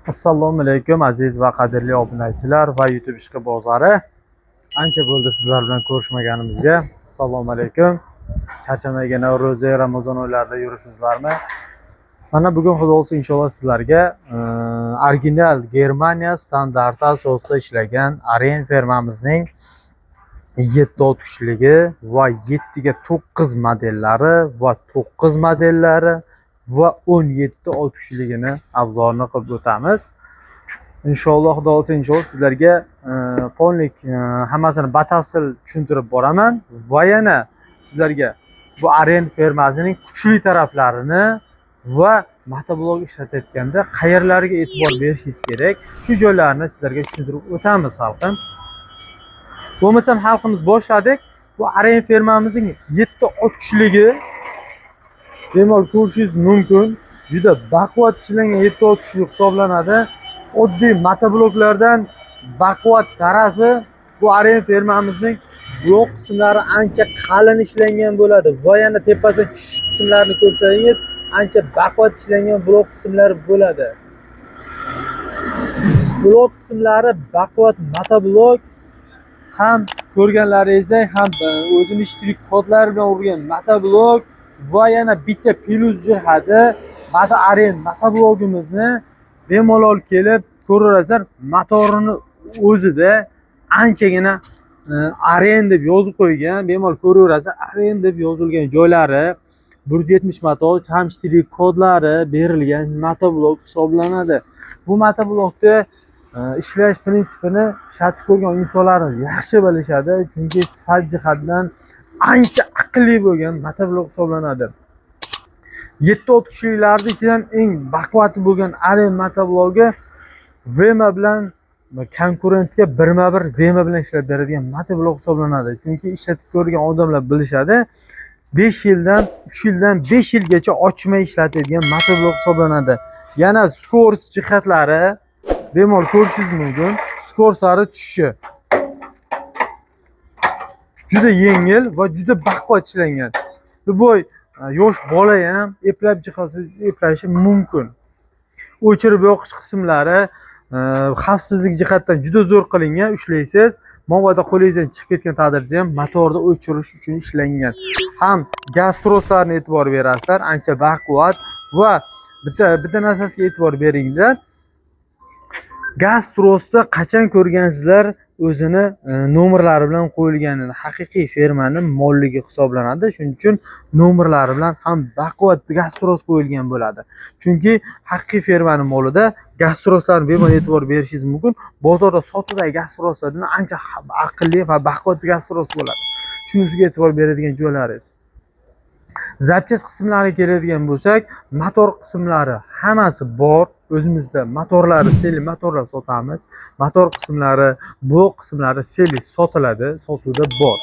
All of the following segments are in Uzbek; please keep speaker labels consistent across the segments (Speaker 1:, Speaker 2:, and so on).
Speaker 1: Assalomu alaykum, aziz va qadrli obunachilar va YouTube ishqibozlari. Ancha bo'ldi sizlar bilan ko'rishmaganimizga. Assalomu alaykum. Charchamagina ro'za, Ramazon oylarida yuribsizlarmi? Mana bugun, Xudo xohlasa, inshaalloh sizlarga original Germaniya standarti asosida ishlagan Aren firmamizning 7 kuchligi va 7 ga 9 modellari va 9 modellari va 17 kuchligini обзор ini qilib o'tamiz. Inshaalloh, Xudo xohlasa, inshaalloh sizlarga полный hammasini batafsil tushuntirib boraman va yana sizlarga bu Aren firmasining kuchli taraflarini va motoblok ishlatayotganda qayerlarga e'tibor berishingiz kerak, shu joylarni sizlarga tushuntirib o'tamiz, xalqim. Bo'lmasam, xalqimiz, boshladik. Bu Aren firmamizning 7 ot kuchligi, bemalol ko'rishingiz mumkin. Juda baquvvat ishlangan 7 ot kuchli hisoblanadi. Oddiy motobloklardan baquvvat tarafi, bu Aren firmamizning blok qismlari ancha qalin ishlangan bo'ladi va yana tepasidan tushish qismlarini ko'rsangiz, ancha baquvvat ishlangan blok qismlari bo'ladi. Blok qismlari baquvvat motoblok ham ko'rganlaringizdek, ham o'zini shtrix kodlari bilan urilgan motoblok. Va yana bitta plyus jihati, moto Aren motoblogimizni bemalol kelib ko'raverasizlar, motorini o'zida anchagina Aren deb yozib qo'ygan, bemalol ko'raverasizlar, Aren deb yozilgan joylari, 170 motor ham shtrix kodlari berilgan motoblok hisoblanadi. Bu motoblokda ishlash prinsipini ishlatib ko'rgan insonlar yaxshi bilishadi, chunki sifat jihatidan ancha aqlli bo'lgan motoblok hisoblanadi. Yetti ot kuchlilarni ichidan eng baquvvati bo'lgan Aren motoblogi Vema bilan konkurentga birma bir Vema bilan ishlab beradigan motoblok hisoblanadi, chunki ishlatib ko'rgan odamlar bilishadi, 5 yildan, 3 yildan 5 yilgacha ochmay ishlatadigan motoblok hisoblanadi. Yana скорость jihatlari, bemalol ko'rishingiz mumkin, скорость lari tushishi juda yengil va juda baquvvat ishlangan. Любой yosh bola ham eplab jihazi eplashi mumkin. O'chirib yoqish qismlari xavfsizlik jihatdan juda zo'r qilingan. Ushlaysiz, mabodo qo'lingizdan chiqib ketgan taqdirda ham motorni o'chirish uchun ishlangan. Ham gaz troslarini e'tibor berasizlar, ancha baquvvat. Va bitta narsasiga e'tibor beringlar: gaz trosni qachon ko'rgansizlar o'zini nomerlari bilan qo'yilganini? Haqiqiy firmani molligi hisoblanadi. Shuning uchun nomerlari bilan ham baquvvat gaz tros qo'yilgan bo'ladi, chunki haqiqiy firmani molida gaz troslarni bemalol e'tibor berishingiz mumkin. Bozorda sotuvdagi gaz troslardan ancha aqlli va baquvvat gaz tros bo'ladi. Shunisiga e'tibor beradigan joylaringiz. Запчасть qismlariga keladigan bo'lsak, motor qismlari hammasi bor o'zimizda. Motorlari целый motorlar sotamiz, motor qismlari, blok qismlari целый sotiladi, sotuvda bor.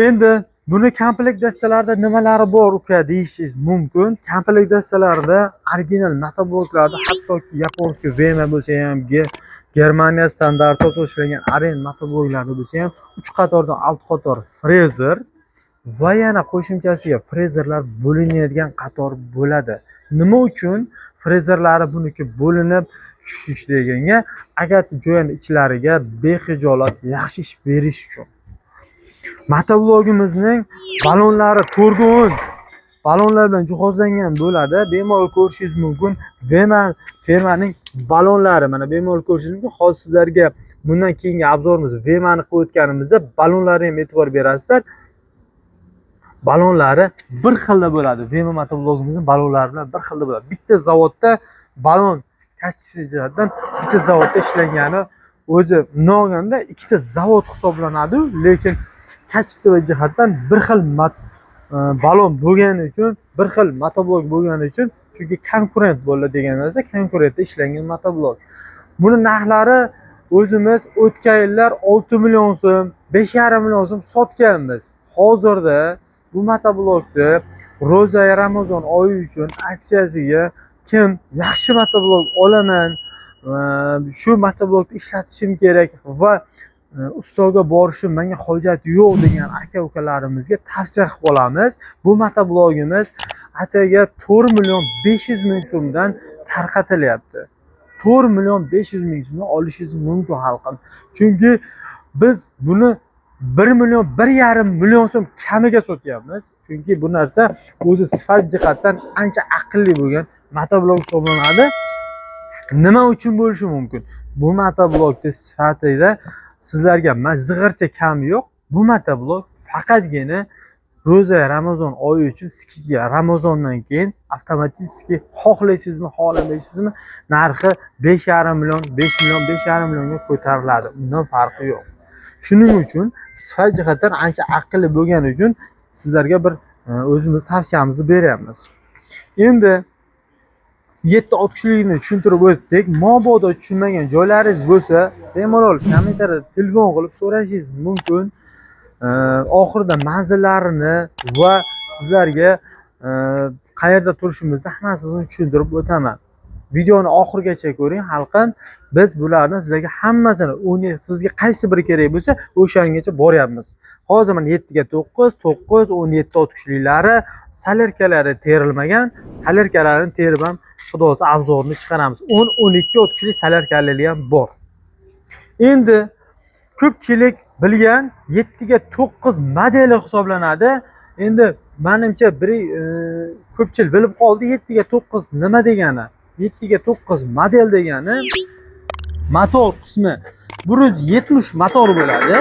Speaker 1: Endi buni komplekt dastalarida nimalari bor, uka, deyishingiz mumkin. Komplekt dastalarida original motobloklarda, hattoki японский Vema bo'lsa ham, Germaniya standarti asosida ishlangan Aren motobloklarda bo'lsa ham, uch qatordan olti qator frezer va yana qo'shimchasiga frezerlar bo'linadigan qator bo'ladi. Nima uchun frezerlari buniki bo'linib tushish deganga, agar jo'yani ichlariga bexijolat yaxshi ish berish uchun. Motoblogimizning balonlari 4 ga 10 balonlar bilan jihozlangan bo'ladi. Bemalol ko'rishingiz mumkin. Vema firmaning balonlari, mana, bemalol ko'rishingiz mumkin. Hozir sizlarga bundan keyingi обзор imiz Vemani qilib o'tganimizda balonlarga ham e'tibor berasizlar. Balonlari bir xilda bo'ladi. Vema motoblogimizning balonlari bilan bir xilda bo'ladi. Bitta zavodda balon качество jihatdan bitta zavodda ishlangani o'zi bundan olganda ikkita zavod hisoblanadi, lekin качество jihatdan bir xil balon bo'lgani uchun, bir xil motoblok bo'lgani uchun, chunki konkurent bo'ldi degan narsa, konkurentda ishlangan motoblok. Buni narxlari o'zimiz o'tgan yillar 6 million so'm, 5,5 million so'm sotganmiz. Hozirda bu motoblokni ro'za Ramazon oyi uchun aksiyasiga kim yaxshi motoblok olaman, shu motoblokni ishlatishim kerak va ustoga borishim menga hojat yo'q degan aka ukalarimizga tavsiya qilib qolamiz. Bu motoblogimiz ataga 4 million 500 ming so'mdan tarqatilyapti. 4 million 500 ming so'mdan olishingiz mumkin xalqim. Chunki biz buni 1 million 1,5 million so'm kamiga sotyapmiz. Chunki bu narsa o'zi sifat jihatdan ancha aqlli bo'lgan motoblok hisoblanadi. Nima uchun bo'lishi mumkin? Bu motoblokni sifatida sizlarga zig'ircha kami yo'q. Bu motoblok faqatgina ro'za Ramazon oyi uchun скидка. Ramazondan keyin avtomatik, xohlaysizmi xohlamaysizmi, narxi 5,5 million, 5 million, 5,5 millionga ko'tariladi. Undan farqi yo'q. Shuning uchun sifat jihatdan ancha aqlli bo'lgani uchun sizlarga bir o'zimiz tavsiyamizni beryapmiz. Endi 7 ot kuchligini tushuntirib o'tdik. Mabodo tushunmagan joylaringiz bo'lsa, bemalol kommentariyada telefon qilib so'rashingiz mumkin. Oxirida manzillarini va sizlarga qayerda turishimizni hammasini tushuntirib o'taman. Videoni oxirigacha ko'ring xalqim. Biz bularni sizlarga hammasini, uni sizga qaysi biri kerak bo'lsa, o'shangacha boryapmiz. Hozir mana 7 ga 9, 9, 17 ot kuchlilari, солярка lari terilmagan, солярка larini terib ham xudo xohlasa обзор ni chiqaramiz. 10, 12 ot kuchli солярка lari ham bor. Endi ko'pchilik bilgan 7 ga 9 modeli hisoblanadi. Endi menimcha bir ko'pchilik bilib qoldi 7 ga 9 nima degani. 7 ga 9 model degani motor qismi 170 motor bo'ladi.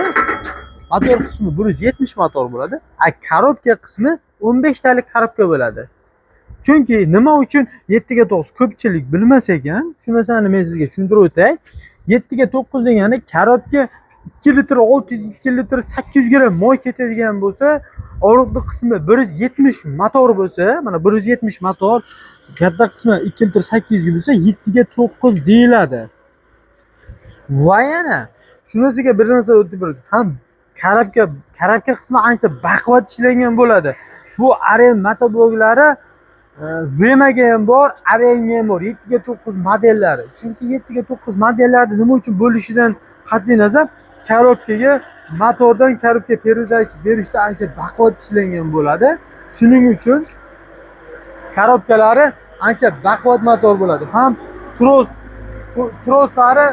Speaker 1: Motor qismi 170 motor bo'ladi. А коробка qismi 15 talik коробка bo'ladi. Chunki nima uchun 7 ga 9 ko'pchilik bilmas ekan, shu narsani men sizga tushuntirib o'tay. 7 ga 9 degani коробка 2 litr 600, 2 litr 800 gramm moy ketadigan bo'lsa, orqa qismi 170 motor bo'lsa, mana 170 motor, katta qismi 2 litr 800 bo'lsa, 7 ga 9 deyiladi. Va yana shunisiga bir narsa o'tib beradi. Ham коробка qismi ancha baquvvat ishlangan bo'ladi. Bu Orient motobloklari Vemaga ham bor, Arianga ham bor. 7 ga 9 modellari. Chunki 7 ga 9 modellarni nima uchun bo'lishidan qat'iy nazar, коробка ga motordan коробка передач berishda ancha baquvvat ishlangan bo'ladi. Shuning uchun коробка lari ancha baquvvat motor bo'ladi. Ham troslari,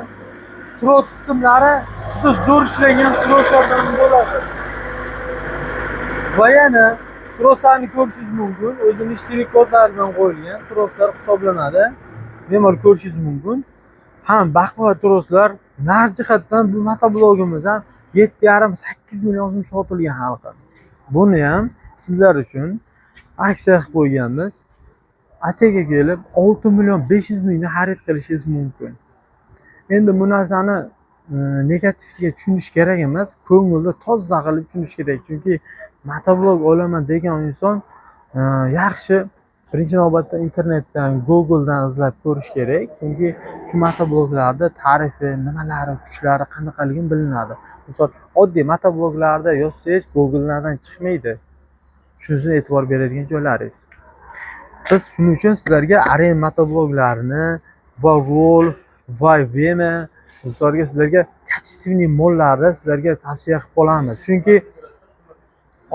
Speaker 1: tros qismlari juda zo'r ishlangan troslardan bo'ladi. Va yana troslarni ko'rishingiz mumkin. O'zini штрих kodlari bilan qo'yilgan troslar hisoblanadi. Bemalol ko'rishingiz mumkin. Ham baquvvat troslar, narx jihatdan bu motoblogimiz ham 7,5-8 million so'm sotilgan xalqim. Buni ham sizlar uchun aksiya qilib qo'yganmiz. Ataga kelib 6 million 500 mingni xarid qilishingiz mumkin. Endi bu narsani negativga tushunish kerak emas, ko'ngilda toza qilib tushunish kerak. Chunki motoblok olaman degan inson yaxshi birinchi navbatda internetdan, Googledan izlab ko'rish kerak. Chunki shu motobloklarda tarifi, nimalari, kuchlari qanaqaligi bilinadi. Misol, oddiy motobloklarda yozsangiz, Googlelardan chiqmaydi. Shunisini e'tibor beradigan joylaringiz. Biz shuning uchun sizlarga Orient motobloklarni va Wolf va Vema misolga sizlarga качественный mollarni sizlarga tavsiya qilib qolamiz. Chunki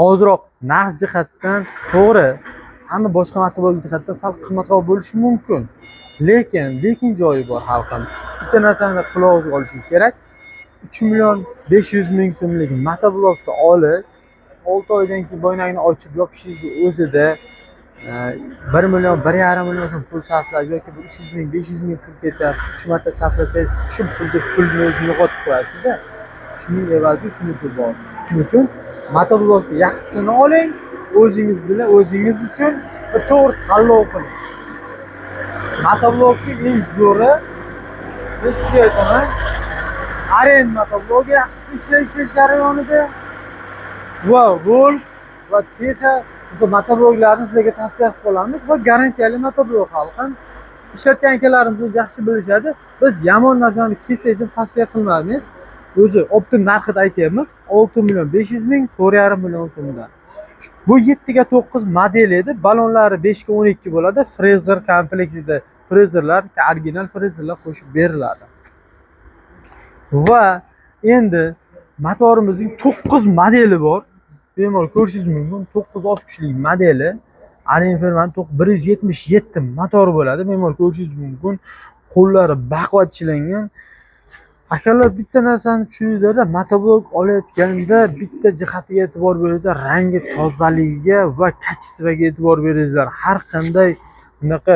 Speaker 1: ozroq narx jihatdan to'g'ri, hamma boshqa motoblok jihatdan sal qimmatroq bo'lishi mumkin. Lekin joyi bor xalqim. Bitta narsani qulog'ingizga olishingiz kerak. 3 million 500 ming so'mlik motoblokni olib, 6 oydan keyin boynagini ochib yopishingizni o'zida 1 million, 1,5 million so'm pul sarflab yoki bir 300 ming, 500 ming pul ketyapti. 3 marta sarflasangiz, shu pulni o'zini yo'qotib qo'yasizda. Shuning evaziga shunisi bor. Shuning uchun motoblokni yaxshisini oling, o'zingiz bilan o'zingiz uchun bir to'g'ri tanlov qiling. Motoblokning eng zo'ri, men sizga aytaman, Orient motoblogi yaxshisi ishlash jarayonida va Wolf va Texa misol motobloklarni sizlarga tavsiya qilib qolamiz va garantiyali motoblok xalqim. Ishlatgan akalarimiz o'zi yaxshi bilishadi. Biz yomon narsani kelsangiz ham tavsiya qilmaymiz. O'zi оптом narxida aytyapmiz, 6 million 500 ming, 4,5 million so'mdan. Bu 7 ga 9 model edi. Balonlari 5 ga 12 bo'ladi. Frezer komplektida frezerlar, original frezerlar qo'shib beriladi. Va endi motorimizning 9 modeli bor. Bemalol ko'rishingiz mumkin. 9 ot kuchli modeli. Orient firmani 177 motor bo'ladi. Bemalol ko'rishingiz mumkin. Qo'llari baquvvat ishlangan. Akalar, bitta narsani tushuningizlarda, motoblok olayotganda bitta jihatiga e'tibor beringizlar, rangi tozaligiga va качество ga e'tibor beringizlar. Har qanday bunaqa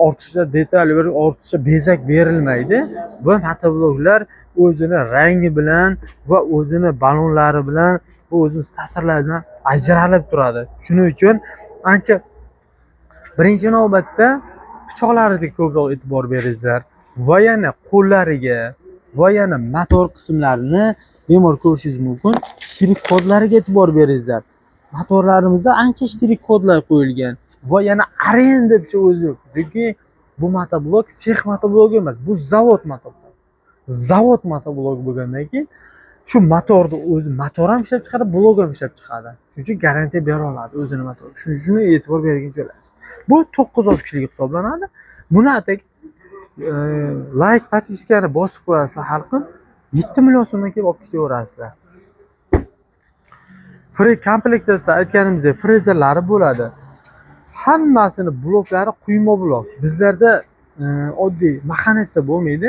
Speaker 1: ortiqcha detal, bir ortiqcha bezak berilmaydi va motobloklar o'zini rangi bilan va o'zini balonlari bilan va o'zini statorlari bilan ajralib turadi. Shuning uchun ancha birinchi navbatda pichoqlariga ko'proq e'tibor beringizlar va yana qo'llariga va yana motor qismlarini bemalol ko'rishingiz mumkin. Shtrix kodlariga e'tibor beringizlar. Motorlarimizda ancha shtrix kodlar qo'yilgan va yana Orient deb o'zi, chunki bu motoblok sex motobloki emas, bu zavod motoblok. Zavod motobloki bo'lgandan keyin shu motorni o'zi, motor ham ishlab chiqadi, blok ham ishlab chiqadi. Shuning uchun garantiya bera oladi o'zini motori. Shuning uchun e'tibor bergan joylarimiz. Bu 9 ot kuchlik hisoblanadi. Buni atigi layk, подписка ni bosib qo'yasizlar, xalqim. 7 million so'mdan kelib olib ketaverasizlar. Free komplektda aytganimizdek frezerlari bo'ladi. Hammasini bloklari quyma blok. Bizlarda oddiy механица bo'lmaydi.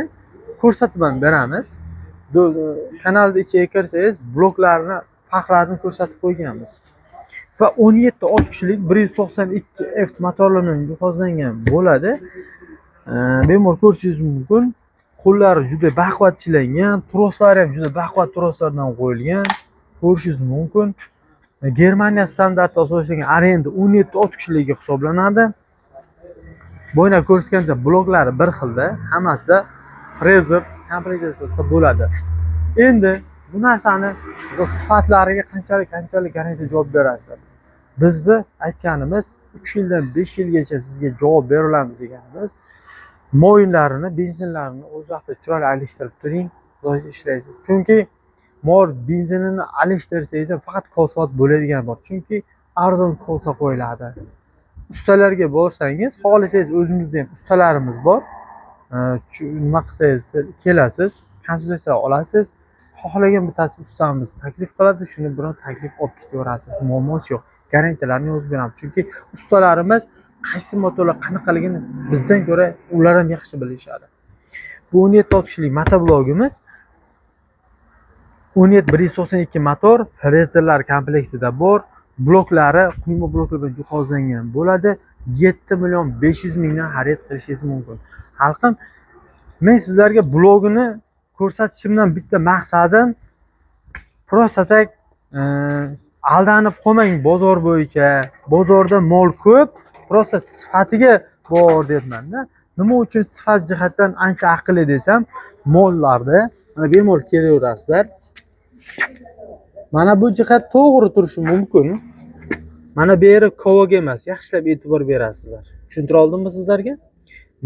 Speaker 1: Ko'rsatib ham beramiz. Kanalni ichiga kirsangiz, bloklarni farqlarini ko'rsatib qo'yganmiz. Va 17 ot kuchlik 192 F motorlar bilan jihozlangan bo'ladi. Bemalol ko'rishingiz mumkin. Qo'llari juda baquvvat ishlangan, troslari ham juda baquvvat troslardan qo'yilgan. Ko'rishingiz mumkin. Germaniya standarti asosida ishlangan Orient 17 ot kuchligi hisoblanadi. Boyna ko'rsatgancha bloklari bir xilda, hammasida frezer komplektatsiyasi bo'ladi. Endi bu narsani sifatlariga qanchalik garantiya javob berasizlar? Bizni aytganimiz 3 yildan 5 yilgacha sizga javob bera olamiz deganimiz, moyinlarini, benzinlarini o'z vaqtida chiroyli alishtirib turing, xudoycha ishlaysiz. Chunki mol benzinini alishtirsangiz ham faqat kolsot bo'ladigan bor. Chunki arzon kolsa qo'yiladi. Ustalarga borsangiz, xohlasangiz o'zimizda ham ustalarimiz bor. Nima qilsangiz kelasiz, konsultatsiya olasiz. Xohlagan bittasi ustamiz taklif qiladi, shuni biron taklif olib ketaverasiz. Muammosi yo'q. Garantiyalarni yozib beramiz. Chunki ustalarimiz qaysi motorlar qanaqaligini bizdan ko'ra ular ham yaxshi bilishadi. Bu 17 ot kuchlik motoblogimiz 17 192 motor, frezerlar komplektida bor. Bloklari quyma bloklar bilan jihozlangan bo'ladi. 7 million 500 mingdan xarid qilishingiz mumkin. Xalqim, men sizlarga blogini ko'rsatishimdan bitta maqsadim просто так aldanib qolmang bozor bo'yicha. Bozorda mol ko'p, просто sifatiga bor deyapman-da. Nima uchun sifat jihatdan ancha aqlli desam, mollarda mana bemalol kelaverasizlar. Mana bu jihat to'g'ri turishi mumkin. Mana bu yeri kovok emas, yaxshilab e'tibor berasizlar. Tushuntira oldimmi sizlarga?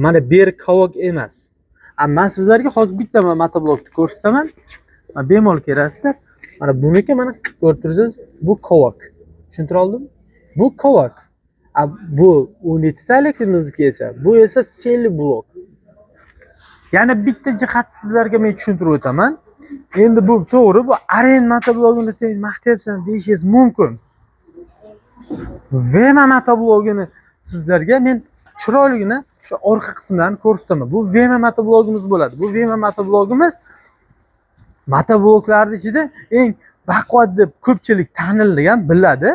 Speaker 1: Mana bu yeri kovok emas. Man sizlarga hozir bitta motoblokni ko'rsataman. Mana bemalol kelasizlar. Mana buniki, mana ko'rib tursiz, bu kovok. Tushuntira oldimmi? Bu kovok. Bu 17 talikimizniki esa, bu esa цельный blok. Yana bitta jihat sizlarga men tushuntirib o'taman. Endi bu to'g'ri, bu Orient motoblogini sen maqtayapsan deyishingiz mumkin. Vema motoblogini sizlarga men chiroyligini shu orqa qismlarini ko'rsataman. Bu Vema motoblogimiz bo'ladi. Bu Vema motoblogimiz motobloklarni ichida eng baquvvat deb ko'pchilik tanilgan, biladi.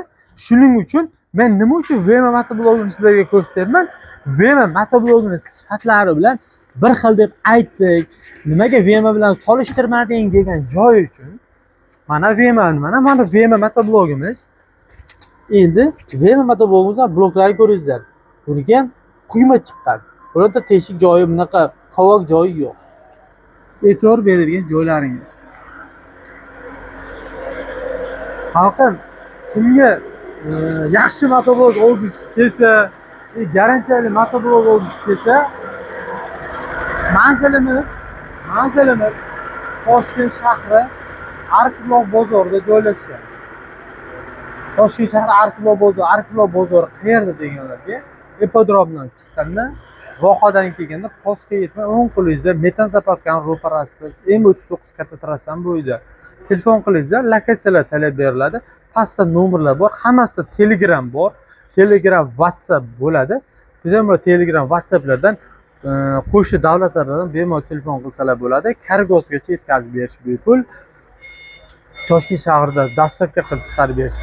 Speaker 1: Shuning uchun men nima uchun Vema motoblogini sizlarga ko'rsatyapman? Vema motoblogini sifatlari bilan bir xil deb aytdik. Nimaga Vema bilan solishtirmading degan joy uchun mana Vema, mana Vema motoblogimiz. Endi Vema motoblogimizdan bloklarni ko'ringizlar. Buniki ham quyma chiqqan. Birorta teshik joyi, bunaqa qovok joyi yo'q. E'tibor beradigan joylaringiz. Xalqim, kimga yaxshi motoblok olgisi kelsa, garantiyali motoblok olgisi kelsa, manzilimiz Toshkent shahri Arkibuloq bozorida joylashgan. Toshkent shahri Arkibuloq bozori, Arkibuloq bozori qayerda deganlarga, ipodromdan chiqqanda, vohadan kelganda postga yetmay o'ng qo'lingizda metan заправка ni ro'parasida M39 katta trassani bo'yida. Telefon qilingizlar, lokatsiyalar talab beriladi. Pastda nomerlar bor, hammasida Telegram bor. Telegram, WhatsApp bo'ladi. Bemalol Telegram, WhatsApplardan Qo'shni davlatlardan bemalol telefon qilsalar bo'ladi. Kargosigacha yetkazib berish bepul. Toshkent shahrida доставка qilib chiqarib berish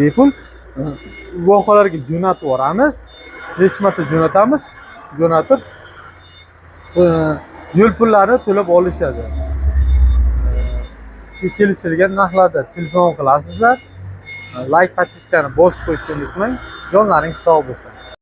Speaker 1: bepul. Vohalarga jo'natib yuboramiz. Necha marta jo'natamiz, jo'natib, yo'l pullarini to'lab olishadi. Kelishilgan narxlarda telefon qilasizlar. Layk, подписка ni bosib qo'yishni unutmang. Jonlaring sog' bo'lsin.